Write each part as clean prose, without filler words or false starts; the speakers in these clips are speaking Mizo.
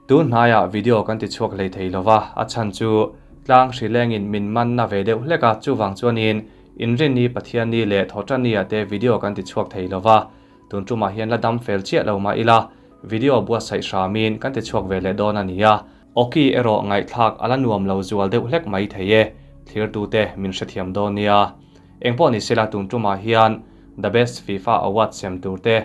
Tun hnaiah video kan ti chhuak hlei thei lova, a chhan chu tlang hrilengin min man na ve deuh hlek a, chuvang chuanin Inrinni, Pathianni leh Thawhtanni-ah te video kan ti chhuak thei lova, tun tumah hian la dam fel chiah lo mah ila video buatsaih hramin kan ti chhuak ve leh dawn a ni a. Awki erawh ngaihthlak a la nuam lo zual deuh hlek mai thei e, thlirtute min hrethiam dawn nia. Engpawh ni sela tun tumah hian The Best FIFA Award sem tur te,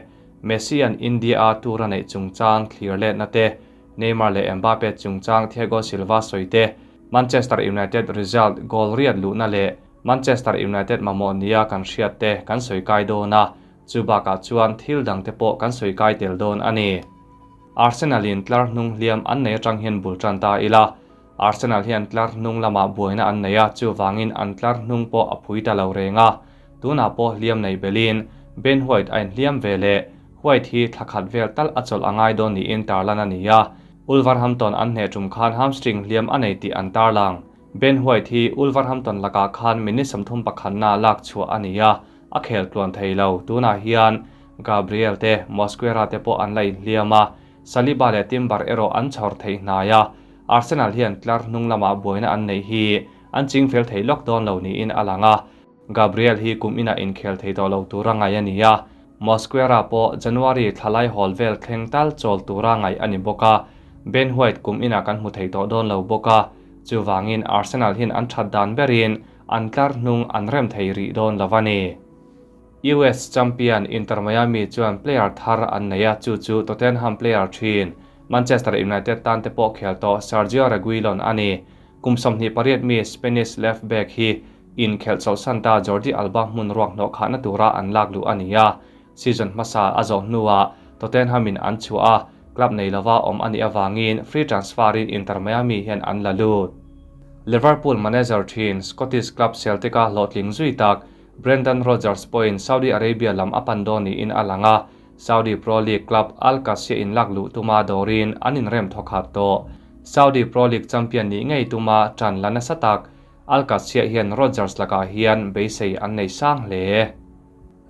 Messi-a'n India-a tour a neih chungchang thlir letna te, Neymar leh Mbappe chungchang Thiago Silva sawi te, Manchester United result goal riat luhna leh Manchester United mamawh nia kan hriat te kan sawi kai dawn a, chu bakah chuan thil dang te pawh kan sawi kai tel dawn a ni. Arsenal-in tlar hnung hliam an nei atang hian bul tan ta ila, Arsenal hian tlar hnung lamah buaina an nei a, chuvangin an tlar hnung pawh a phui ta lo reng a. Tunah pawh hliam nei belin Ben White a inhliam ve leh. White hi thla khat vel tal a chawlh a ngai dawn niin tarlan a ni a. Wolverhampton an hneh tum khan hamstring hliam a nei tih an tarlang. Ben White hi Wolverhampton lakah khan minute 30 pakhatna lak chhuah a ni a, a khel tluan thei lo. Tunah hian Gabriel te, Mosquera te pawh an la inhliam a, Saliba leh Timber erawh an chhawr thei hnai a. Arsenal hian tlar hnung lamah buaina an neih hi an chingfel thei lawk dawn lo niin a lang a. Gabriel hi kum inah inkhel thei tawh lo tura ngaih a ni a, Mosquera pawh January thlalai hawl vel thleng tal chawl tura ngaih a ni bawk a, Ben White kum inah kan hmu thei tawh dawn lo bawk a, chuvangin Arsenal hian an that dan berin an tlar hnung an rem thei rih dawn lo a ni. US champion Inter Miami chuan player thar an nei a, chu chu Tottenham player thin Manchester United tan te pawh khel tawh Sergio Reguilon a ni. Kum 28 mi Spanish left back hi inkhelh chawlhsan ta Jordi Alba hmun ruak hnawh khahna tura an lak luh a ni a. Season hmasa a zawh hnuah Tottenham in an chhuah a, club nei lova awm a nih avangin free transfer in Inter Miami hian an la lut. Liverpool manager thin Scottish club Celtic a hlawhtling zui tak Brendan Rodgers pawhin Saudi Arabia lam a pan dawn niin a lang a, Saudi Pro League club Al Qadsiah in lak luh tuma dawrin an inrem thawkhat tawh. Saudi Pro League champion nih ngei tuma tan la nasa tak Al Qadsiah hian Rodgers lakah hian beisei an nei sang hle.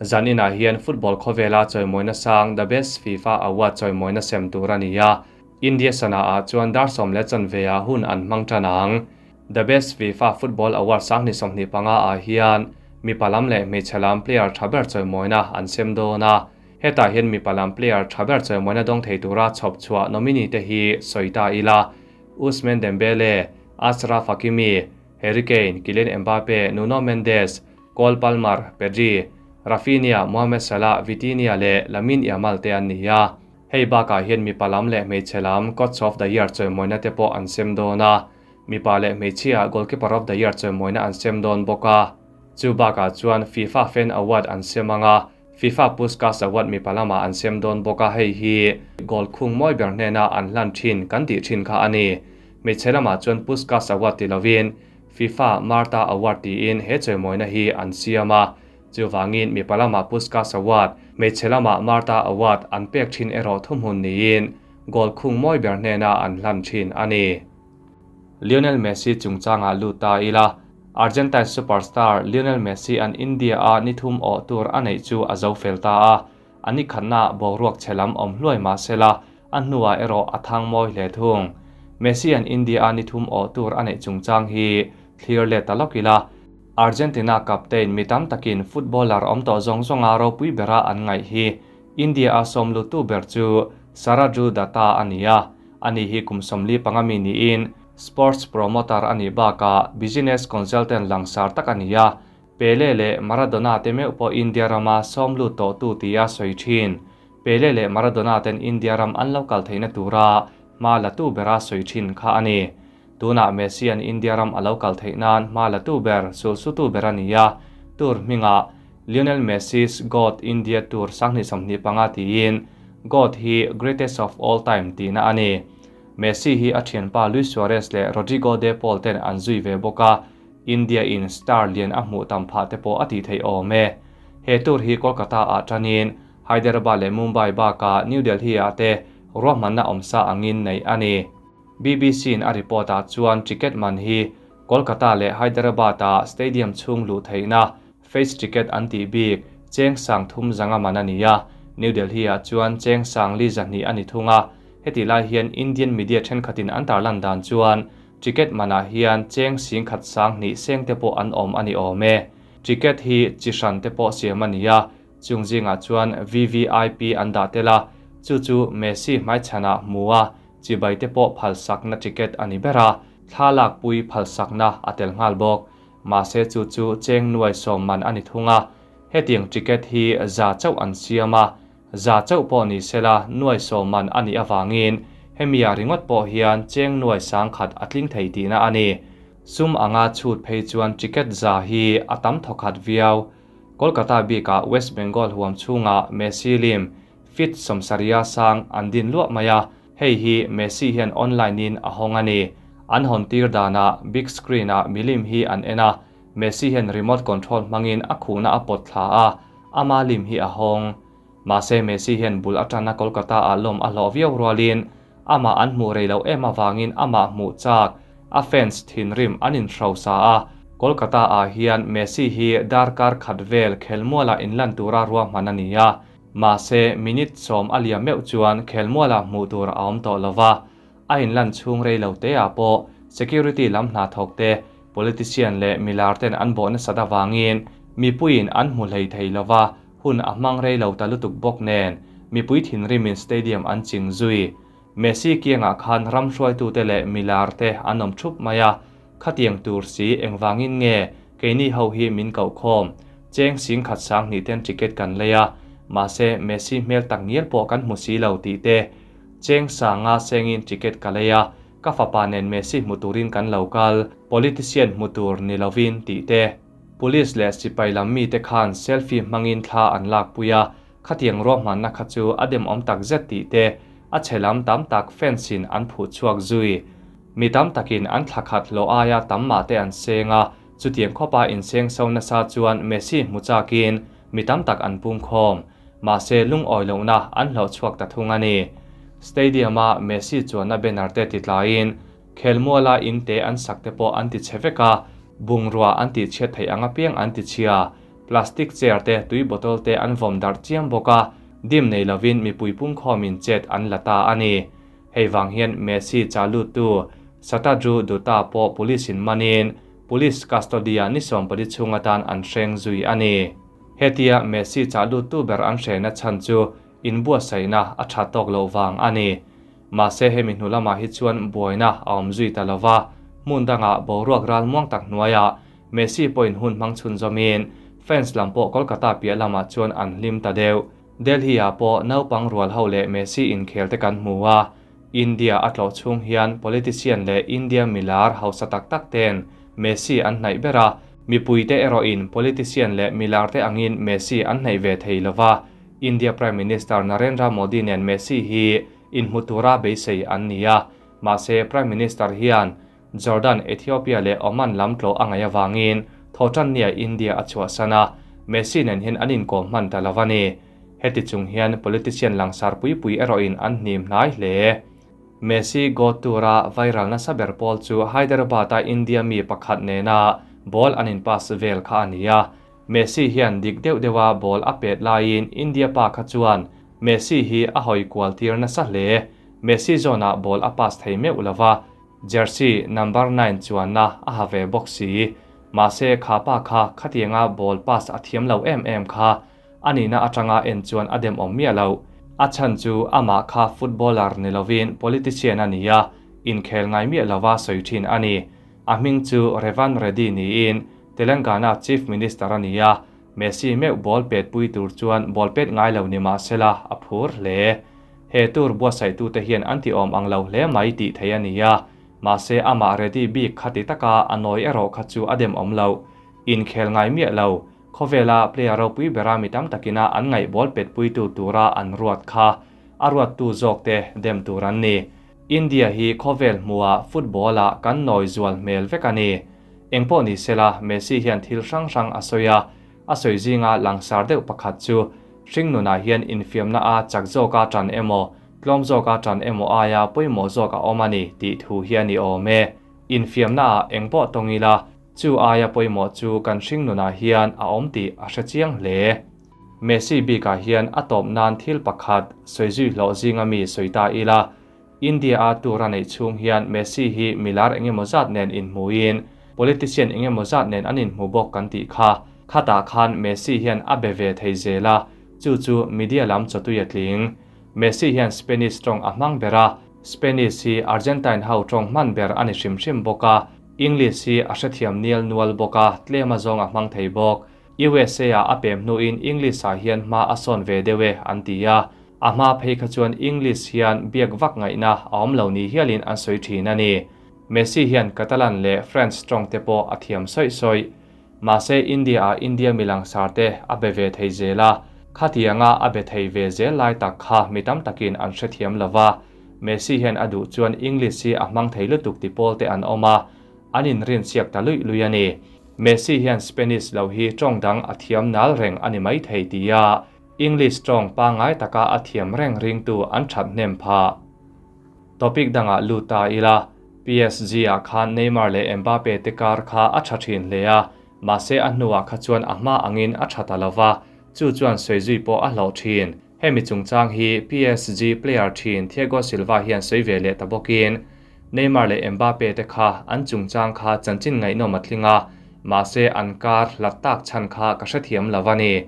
Zaninah hian football khawvela chawimawina sang The Best FIFA Award chawimawina sem tur a ni a, India sanaah chuan dar sawm leh chanveah hun an hmang tan ang. The Best FIFA Football Award 2025 ah hian mipa lam leh hmeichhe lam player tha ber chawimawina an sem dawn a. Hetah hian mipa lam player tha ber chawimawina dawng thei tura chhawp chhuah nominee te hi sawi ta ila, Ousmane Dembele, Achraf Hakimi, Harry Kane, Kylian Mbappe, Nuno Mendes, Cole Palmer, Pedri, Raphinha, Mohamed Salah, Vitinha leh Lamine Yamal te an ni a. Hei bakah hian mipa lam leh hmeichhe lam Coach of the Year chawimawina te pawh an sem dawn a. Mipa leh hmeichhia Goalkeeper of the Year chawimawina an sem dawn bawk a. Chu bakah chuan FIFA Fan Award an sem ang a, FIFA Puskas Award mipa lamah an sem dawn bawk a, hei hi goal khung mawi ber hnena an hlan thin kan tih thin kha a ni. Hmeichhe lamah chuan Puskas Award ti lovin FIFA Marta Award tiin he chawimawina hi an siam a. Chuvangin mipa lamah Puskas Award, hmeichhe lamah Marta Award an pek thin erawh thuhmun niin goal khung mawi ber hnena an hlan thin a ni. Lionel Messi chungchangah lut ta ila, Argentine superstar Lionel Messi an India-a ni thum awh tur a neih chu a zo fel ta a, a ni khatna boruak chhe lam awm hluai mah sela, a hnuah erawh a thang mawi hle thung. Messi an India-a ni thum awh tur a neih chungchang hi thlir let ta lawk ila, Argentina captain mi tam takin footballer awm tawh zawng zawnga ropui bera an ngaih hi India-a sawm lutu ber chu Saraju Datta a ni a. Ani hi kum 45 mi niin sports promoter a nih bakah business consultant langsar tak a ni a. Pele leh Maradona te meuh pawh India rama sawm lut tawh tu tia sawi thin. Pele leh Maradona ten India ram an lo kal theihna tura hma la tu bera sawi thin kha a ni. Tunah Messi an India ram a lo kal theih nan hma la tu ber sulsu tu ber a ni a. Tour hmingah Lionel Messi's God India Tour 2025 tiin God hi greatest of all time tihna a ni. Messi hi a thianpa Luis Suarez leh Rodrigo De Paul ten an zui ve bawk a, India in star lian a hmuh tam phah te pawh a tih theih awm e. He tour hi Kolkata ah tanin Hyderabad leh Mumbai bakah New Delhi ah te ruahmanna awmsa angin neih a ni. BBC in a report ah chuan ticket man hi Kolkata leh Hyderabad ah stadium chhung luh theihna face ticket an tih bik cheng sang thum zanga man a ni a, New Delhi ah chuan cheng sang li zahnih a ni thung a. Heti lai hian Indian media thenkhatin an tarlan dan chuan ticket manah hian cheng 10,000 seng sengte pawh an awm a ni awm e. Ticket hi chi hran te pawh siam a ni a, chung zingah chuan VVIP an dah tel a, chu chu Messi hmaichhanah hmu a, chibai te pawh phalsakna ticket a ni ber a, thlalak pui phalsakna a tel nghal bawk. Mahse chu chu cheng nuai sawm man a ni thung a, hetiang ticket hi za chauh an siam a, za chauh pawh ni sela nuai sawm man a nih avangin hemia ringawt pawh hian cheng nuai 10,000 a tling thei tihna a ni. Sum anga chhut phei chuan ticket za hi a tam thawkhat viau. Kolkata bikah West Bengal huam chhungah Messi lim fit 70 sang an din luah mai a, hei hi Messi hian online in a hawng a ni. An hawn tir danah big screen ah milim hi an en a, Messi hian remote control hmangin a khuhna a pawt thla a, ama lim hi a hawng. Mahse Messi hian bul atana Kolkata ah lawm a hlawh viau rualin amah an hmuh rei lo em awangin amah hmuh chak a fans thinrim an inhrosa a, Kolkata ah hian Messi hi darkar khat vel khelmuala inlan tura ruahman a ni a, mahse minute 10 a liam meuh chuan khelmuala hmuh tur a awm tawh lova, a inlan chhung rei lo te ah pawh security lam hna thawk te politician leh milar ten an bawhna sat awangin mipuiin an hmu hlei thei lova, hun a hmang rei lo ta lutuk bawk nen mipui thinrimin stadium an ching zui. Messi kiangah khan ram hruaitute leh milar te an awm thup mai a, khatiang tur si engvangin nge keini ho hi min koh khawm, cheng 10,000 20 ten ticket kan lei a, mahse Messi hmel tak ngial pawh kan hmu si lo tih te, cheng 5,000 sengin ticket ka lei a, ka fapa nen Messi hmu turin kan lo kal, politician hmu tur ni lovin tih te. Police leh sipai lam mi te khan selfie hmangin thla an lak pui a, khatiang ruahmanna kha chu a dem awm tak zet tih te, a chhe lam tam tak fans in an phuh chhuak zui. Mi tam takin an thla khat hlawh aia tam mah te an seng a, chutiang khawpa inseng so nasa chuan Messi hmu chakin mi tam tak an pung khawm. Mahse lungawi lohna an hlawh chhuak ta thung a ni. Stadium a Messi chuanna banner te ti tlain khelmuala in te an sak te pawh an ti che vek a, bungrua an ti chhiat thei anga piang an ti chhia. Plastic chair te tui bottle te an vawm darh chiam bawk a, dim nei lovin mipui pung khawmin chet an la ta a ni. Hei wang hian Messi chalu tu Satadru Dutta pawh police in manin police custody a ni 14 chhung atan an hreng zui a ni. Hetia Messi chalu tu ber an hrehna chhan chu inbua saina a tha tawk lo wang a ni. Mahse hemi hnulama hi chuan buaina a awm zui ta lova, hmun danga boruak ral muang tak hnuaia Messi pawhin hun hmang chhun zawmin fans lam pawh Kolkata piah lamah chuan an hlim ta deuh. Delhi ah pawh naupang rual ho leh Messi inkhel te kan hmu a, India a tlawh chhung hian politician leh India milar hausa tak tak ten Messi an hnaih ber a, mipui te erawhin politician leh milar te angin Messi an hnaih ve thei lova, India Prime Minister Narendra Modi nen Messi hi inhmu tura beisei an ni a, mahse Prime Minister hian Jordan, Ethiopia leh Oman lam tlawh a ngaih awangin thawhtannia India a chhuah sana, Messi nen hian an inkawm hman ta lova ni. Heti chung hian politician langsar pui pui erawhin an hnim hnai hle. Messi go tura viral nasa ber pawl chu Hyderabad a India mi pakhat nena ball an in pass vel kha a ni a. Messi hian dik deuh deuha ball a pet laiin India pa kha chuan Messi hi a hawi kual tir nasa hle. Messi zone ah ball a pass thei meuh lova, jersey number 9 chuanna a ha ve bawk si. Mahse kha pa kha khatianga ball pass a thiam lo em em kha anina atanga en chuan a dem awm miah lo. A chhan chu amah kha footballer ni lovin politician a ni a, inkhel ngai miah lova sawi thin a ni. A hming chu Revan Reddy niin Telangana Chief Minister a ni a, Messi meuh ball pet pui tur chuan ball pet ngai lo ni mahsela a phur hle. He tur buatsaih tu te hian an ti awm ang lo hle mai tih thei a ni a, mahse amah Reddy bik khati taka a nawi erawh kha chu a dem awm lo. Inkhel ngai miah lo, khawvela player ropui bera mi tam takina an ngaih ball pet pui tu tura an ruat kha a ruat tu zawk te dem tur an ni. India hi khawvel hmua football ah kan nawi zual hmel vek a ni. Engpawh ni sela Messi hian thil hrang hrang a sawi a, a sawi zinga langsar deuh pakhat chu hring nunah hian infiamna a chak zawk a tan emaw, tlawm zawk a tan emaw aia pawimawh zawk a awm a ni tih thu hi a ni awm e. Infiamna ah engpawh tawng ila, chu aia pawimawh chu kan hring nunah hian a awm tih a hre chiang hle. Messi bikah hian a tawp nan thil pakhat sawi zui hlawh zinga mi sawi ta ila. India-a tour a neih chhung hian Messi hi milar engemaw zat nen inhmuin politician engemaw zat nen an inhmu bawk kan tih kha. Khatah khan Messi hian a be ve thei zel a, chu chu media lam chawtui a tling. Messi hian Spanish tawng a hmang ber a, Spanish hi Argentine ho tawng hman ber a ni hrim hrim bawk a, English hi a hrethiam nial nual bawk a, tlem azawng a hmang thei bawk. USA-ah a pem hnuin English-ah hian hma a sawn ve deuh e an ti a, a hma phei kha chuan English hian biak vak ngaihna a awm lo ni hialin an sawi thin a ni. Messi hian Catalan leh French tawng te pawh a thiam sawih sawih. Mahse India-ah India mi langsar te a be ve thei zel a, khatianga a be thei ve zel lai tak kha mi tam takin an hrethiam lo va, Messi hian a duh chuan English hi a hmang thei lutuk ti pawl te an awm a, an inrinsiak ta luih luih a ni. Messi hian Spanish lo hi tawng dang a thiam nal reng a ni mai thei tia English tawng pangngai taka a thiam reng ringtu an that hnem phah. Topic dangah lut ta ila, PSG-ah khan Neymar leh Mbappe te kar kha a tha thin hle a, mahse a hnuah kha chuan a hma angin a tha ta lo va, chu chuan sawi zui pawh a hlawh thin. Hemi chungchang hi PSG player thin Thiago Silva hian sawi ve leh ta bawkin, Neymar leh Mbappe te kha an chungchang kha chanchin ngaihnawm a tling a, mahse an kar hlat tak chhan kha ka hrethiam lo a ni.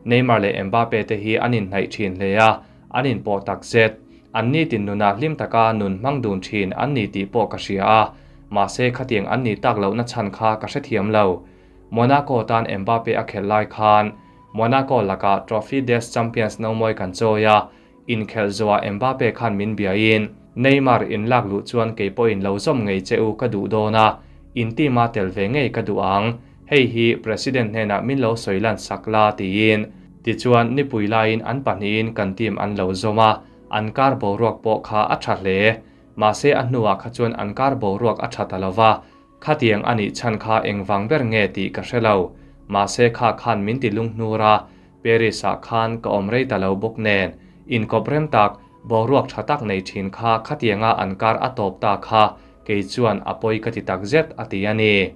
Neymar leh Mbappe te hi an inhnaih thin hle a, an inpawh tak zet. An nitin nunah hlim taka nun hmang dun thin an ni tih pawh ka hria a, mahse khatiang an ni tak lohna chhan kha ka hrethiam lo. Monaco tan Mbappe a khelh lai khan Monaco lakah Trophy des Champions nomawi kan chawi a, inkhelh zuah Mbappe khan min biain, Neymar in lak luh chuan kei pawhin lo zawm ngei che u ka duh dawn a, in team a tel ve ngei ka duh ang, hei hi President hnenah min lo sawi lan sak la tiin. Tichuan nipui laiin an pahnihin kan team an lo zawm a, an kar boruak pawh kha a tha hle. Mahse a hnuah kha chuan an kar boruak a tha ta lo va, Khatiang a nih chhan kha engvang ber nge tih ka hre lo, mahse kha khan min ti lunghnur a, Paris-ah khan ka awm rei ta lo bawk nen, inkawp rem tak, boruak tha tak nei thin kha khatianga an kar a tawp ta kha kei chuan a pawi ka ti tak zet a ti a ni.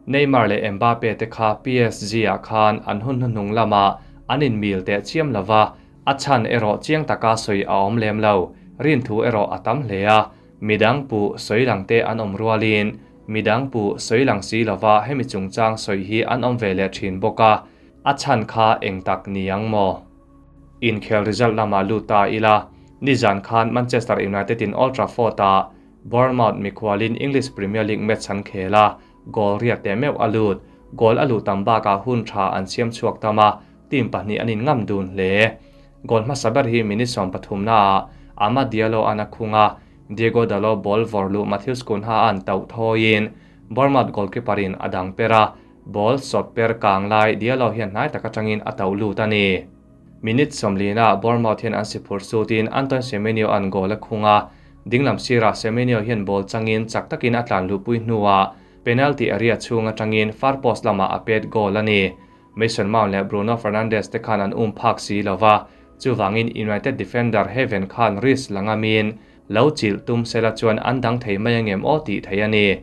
Neymar leh Mbappe te kha PSG-ah khan an hun hnuhnung lamah an inmil teh chiam lo va, a chhan erawh chiang taka sawi a awm lem lo, rinthu erawh a tam hle a, Midang puh sawi lang te an awm rualin midang puh sawi lang si lova hemi chungchang sawi hi an awm ve leh thin bawk a, a chhan kha eng tak ni ang maw? Inkhel result lamah lut ta ila, nizan khan Manchester United in Old Trafford ah Bournemouth mikhualin English Premier League match an khel a, goal riat teh meuh a lut. Goal a luh tam bakah hun tha an siam chhuak tam a, team pahnih an inngam dun hle. Goal hmasa ber hi minute sawmpathumnaah Amad Diallo an a khung a, Diego Dalot ball vawr luh Matheus Cunha an tauh thawiin Bournemouth goalkeeper in a dang per a, ball sawt per kang lai Diallo hian hnai tak atangin a tauh lut a ni. Minute sawmlina Bournemouth hian an si phur sutin Antoine Semenyo an goal a khung a, dinglam sirah Semenyo hian ball changin chak takin a tlan luhpui hnuah penalty area chhung atangin far post lamah a pet goal a ni. Mason Mount leh Bruno Fernandes te khan an um phak si lo va, chuvangin United defender Heaven khan risk la ngamin lo chilh tum sela chuan an dang thei mai angem aw tih theih a ni.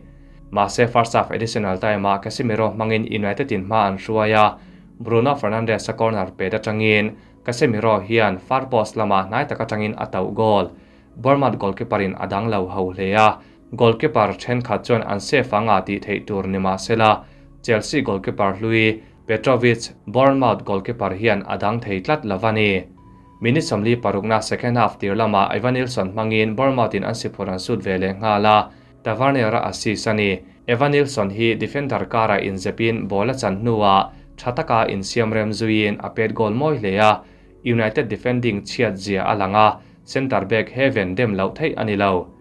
Mahse first half additional time-ah Casemiro hmangin United in hma an hruai a, Bruno Fernandes a corner pet atangin Casemiro hian far post lamah hnai tak atangin a tauh goal. Bournemouth goalkeeper in a dang lo ho hle a, Goalkeeper thenkhat chuan an safe anga tih theih tur ni mah sela, Chelsea goalkeeper hlui Petrovic, Bournemouth goalkeeper hian a dang thei tlat lo a ni. Minute 46na second half tir lamah Evanilson hmangin Bournemouth in an siphur an sut ve leh nghal a, Tavernier a assist a ni. Evanilson hi defender karah inzepin ball a chan hnuah tha taka insiam rem zuiin a pet goal mawi hle a, United defending chhiat zia a lang a, centre back Heaven dem loh theih a ni lo.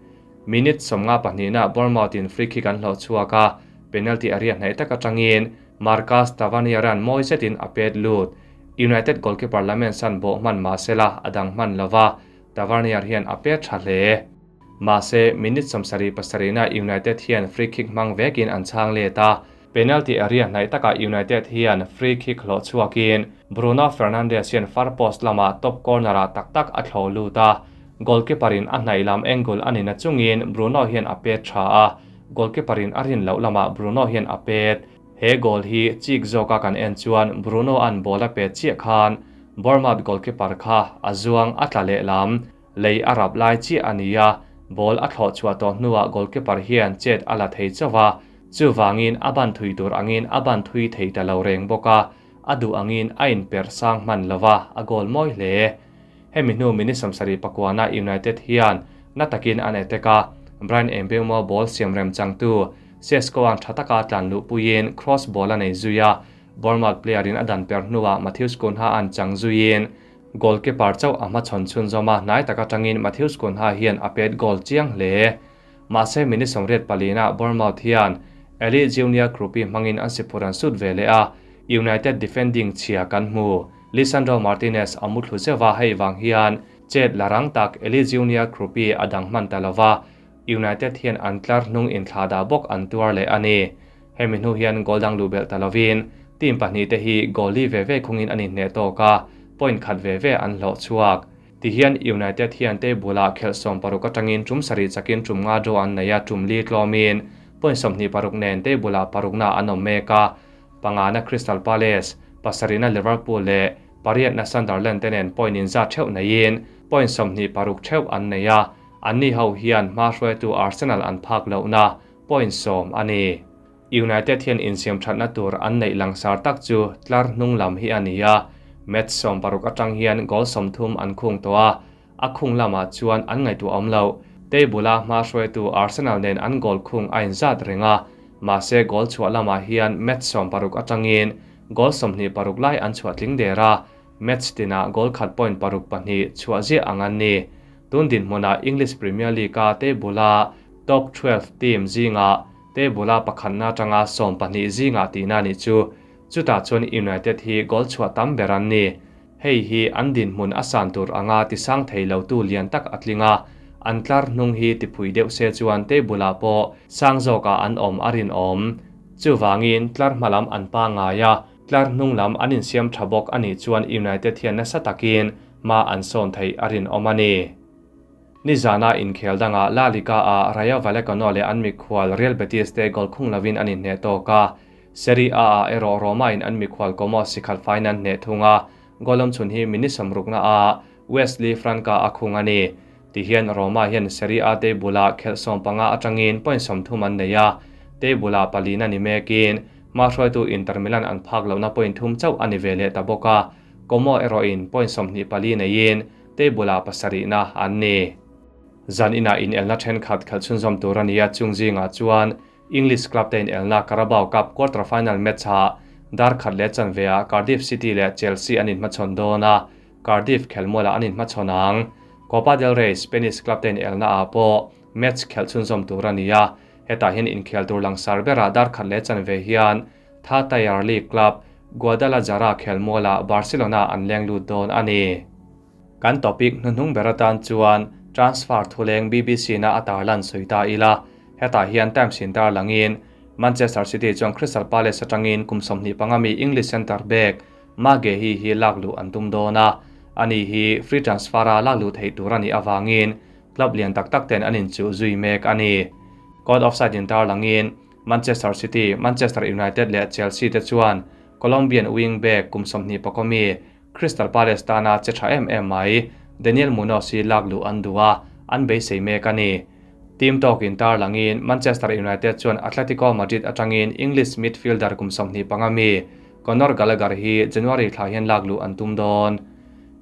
Minute 52na Bournemouth in free kick an hlawh chhuak a, penalty area hnaih tak atangin Marcus Tavernier-a'n mawi zetin a pet lut. United goalkeeper Lammens-a'n bawh hman mahsela a dang hman lova, Tavernier hian a pet tha hle. Mahse, minute 77na United hian free kick hmang vekin an chhang let a, penalty area hnaih takah United hian free kick hlawh chhuakin Bruno Fernandes hian far post lamah top corner-ah tak tak a thlawh lut a, goalkeeper in a hnaih lam angle a nina chungin Bruno hian a pet tha a, goalkeeper in a rin loh lamah Bruno hian a pet. He goal hi chik zawka kan en chuan Bruno an ball a pet chiah khan Bournemouth goalkeeper kha a zuang a tla leh lam, lei a rap lai chiah a ni a, Ball a thlawh chhuah tawh hnuah goalkeeper hian chet a la thei chauh a, chuvangin a ban thui tur angin a ban thui thei ta lo reng bawk a, a duh angin a inperh sang hman lo va, a goal mawi hle. Hemi hnu minute 74 na United hian na takin an attack a, Bryan Mbeumo ball siam rem changtu Sesko-a'n tha taka tlan luh puiin cross ball a nei zui a, Bournemouth player-in a dan per hnuah Matheus Cunha-a'n chang zuiin goalkeeper chauh a hmachhawn chhunzawm a, hnai tak atangin Matheus Cunha hian a pet goal chiang hle. Mahse minute 84 na Bournemouth hian Eli Junior Kroupi hmangin an siphur an sut ve leh a, United defending chhia kan hmu. Lisandro Martinez a mu thlu zeuh a, hei vang hian chet la rang tak Eli Junior Kroupi a dang hman ta lova, United hian an tlar hnung inthlah dah bawk an tuar leh a ni. Hemi hnu hian goal dang luh belh ta lovin team pahnih te hi goal li ve ve khungin an inhneh tawk a, point khat ve ve an hlawh chhuak. Tihian United hian table ah khelh 16 atangin tum sarih chakin tum nga draw an nei a, tum li tlawmin point 26 nen table ah parukna an awm mek a, pangana Crystal Palace, pasarihna Liverpool leh pariatna Sunderland te nen point inzat theuh neiin point 26 theuh an nei a, anni ho hian hma hruaitu Arsenal an phak lohna point 10 a ni. United hian insiam thatna tur an neih langsar tak chu tlar hnung lam hi a ni a, match 16 atang hian goal 30 an khung tawh a, a khung lamah chuan an ngaihtuah awm lo. Table a hma hruaitu Arsenal nen an goal khung a inzat reng a, mahse goal chhuah lamah hian match 16 atangin goal 26 lai an chhuah tling der a, match tinah goal khat point paruk pahnih chhuah ziah ang an ni. Tun dinhmunah English Premier League a table a top 12 team zinga table a pakhatna atanga 12 zinga tihna ni chu. Chutah chuan United hi goal chhuah tam ber an ni. Hei hi an dinhmun a san tur anga tisang thei lo tu lian tak a tling a, an tlar hnung hi tiphui deuh se chuan table ah pawh sang zawkah an awm a rinawm. Chuvangin tlar hmalam an pa ngai a, tlar hnung lam an insiam tha bawk anih chuan United hian nasa takin hma an sawn thei a rinawm a ni. Nizana inkhel danga La Liga a Rayo Vallecano leh an mikhual Real Betis te goal khung lovin an inhneh tawk a, Serie A ah erawh Roma in an mikhual Como sikhat fain an hneh thung a, goal awm chhun hi minute 60 na a Wesley Franca a khung a ni. Tihian Roma hian Serie A table ah khelh 15 atangin point 30 an nei a, table ah palina ni mekin hma hruaitu Inter Milan an phak lohna point thum chauh a ni ve leh ta bawk a, Como erawh in point 24 neiin table ah pasarihna an ni. Zan inah in elna thenkhat khalh chhunzawm tur a ni a, chung zingah chuan English club te in elna Carabao Cup quarter final match ah dar khat leh chanve ah Cardiff City leh Chelsea an inhmachhawn dawn a, Cardiff khelmualah an inhmachhawn ang. Copa del Rey Spanish club te in elna ah pawh match khelh chhunzawm tur a ni a, hetah hian inkhel tur langsar berah dar khat leh chanve hian Tha Tier League club Guadalajara khelmualah Barcelona an leng lut dawn a ni. Kan topic hnuhnung ber atan chuan transfer thuleng BBC na a tarlan sawi ta ila, hetah hian Times in tarlangin Manchester City chuan Crystal Palace atangin kum 25 mi English centre back Maguehi hi lak luh an tum dawn a, ani hi free transfer a lak luh theih tur a nih awangin club lian tak tak ten an inchuh zui mek a ni. Caught Offside in tarlangin Manchester City, Manchester United leh Chelsea te chuan Colombian wing back kum 21 mi Crystal Palace tana che tha em em mai Daniel Munoz hi lak luh an duh a, an beisei mek a ni. Team talk in tarlangin Manchester United chuan Atletico Madrid atangin English midfielder kum 25 mi Conor Gallagher hi January thla hian lak luh an tum dawn.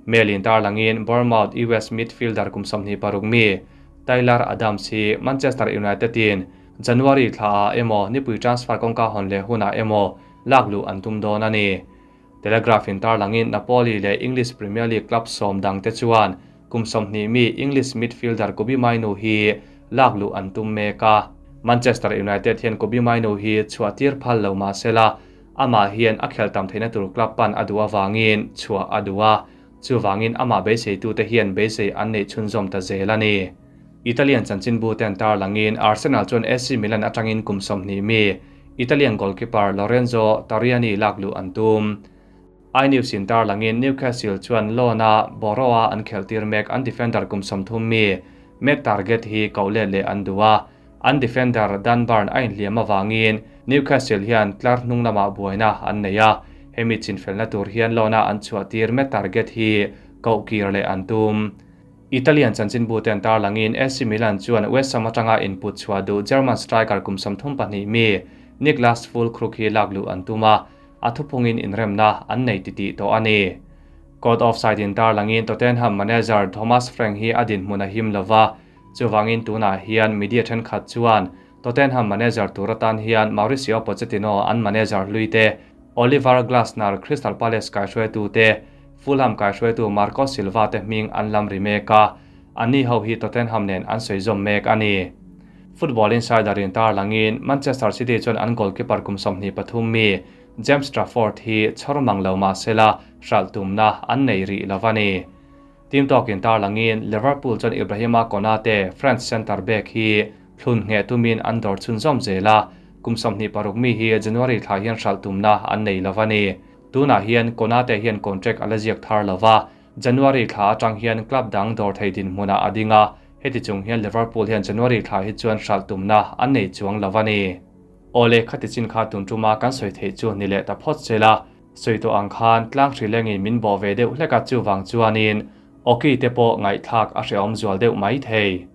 Mail in tarlangin Bournemouth US midfielder kum 26 mi Tyler Adams hi Manchester United in January thla ah emaw nipui transfer kawngka hawn leh hunah emaw lak luh an tum dawn a ni. Telegraph in tarlangin Napoli leh English Premier League club sawm dang te chuan kum 20 mi English midfielder Kobbie Mainoo hi lak luh an tum mek a. Manchester United hian Kobbie Mainoo hi chhuah tir phal lo mahsela amah hian a khel tam theihna tur club pan a duh awangin chhuah a duh a, chuwangin amah beiseitu te hian beisei an nei chhunzawm ta zel a ni. Italian chanchinbu ten tarlangin Arsenal chuan AC Milan atangin kum 20 mi Italian goalkeeper Lorenzo Tariani lak luh an tum. iNews in tarlangin Newcastle chuan loan a Boroa an kheltir mek an defender kum 30 mi Matt Targett hi koh let leh an duh a, an defender Dan Burn a inhliam awangin Newcastle hian tlar hnung lamah buaina an nei a, hemi chinfelna tur hian loan a an chhuah tir Matt Targett hi koh kir leh an tum. Italian chanchinbu ten tarlangin AC Milan chuan West Ham atanga input chhuah duh German striker kum 32 mi Niklas Füllkrug hi lakluh an tum a, a thuphungin inremna an nei titih tawh a ni. Caught offside in tarlangin Tottenham manager Thomas Frank hi a dinhmun a him lova, chuvangin tunah hian media thenkhat chuan Tottenham manager tur atan hian Mauricio Pochettino an manager hlui te, Oliver Glasner Crystal Palace kaihruaitu te, Fulham kaihruaitu Marco Silva te hming an lam ri mek a, anni ho hi Tottenham nen an sawi zawm mek a ni. Football Insider in tarlangin Manchester City chuan an goalkeeper kum 23 mi James Trafford hi chhawr mang lo mahsela hralh tumna an nei rih lo a ni. Team talk in tarlangin Liverpool chuan Ibrahima Konate, French centre back hi thlun nge tumin an dawr chhun zawm zel a, kum 26 mi hi January thla hian hralh tumna an nei lo a ni. Tunah hian Konate hian contract a la ziak thar lo va, January thla atang hian club dang dawr thei dinhmunah a ding a, heti chung hian Liverpool hian January thla hi chuan hralh tumna an nei chuang lo a ni. Awle khati chin kha tun tuma kan sawi theih chu ni leh ta phawt sela, sawi tawh ang khan tlang hrilengin min bawh ve deuh hlek a, chuvang chuanin awki te pawh ngaihthlak a hrehawm zual deuh mai thei.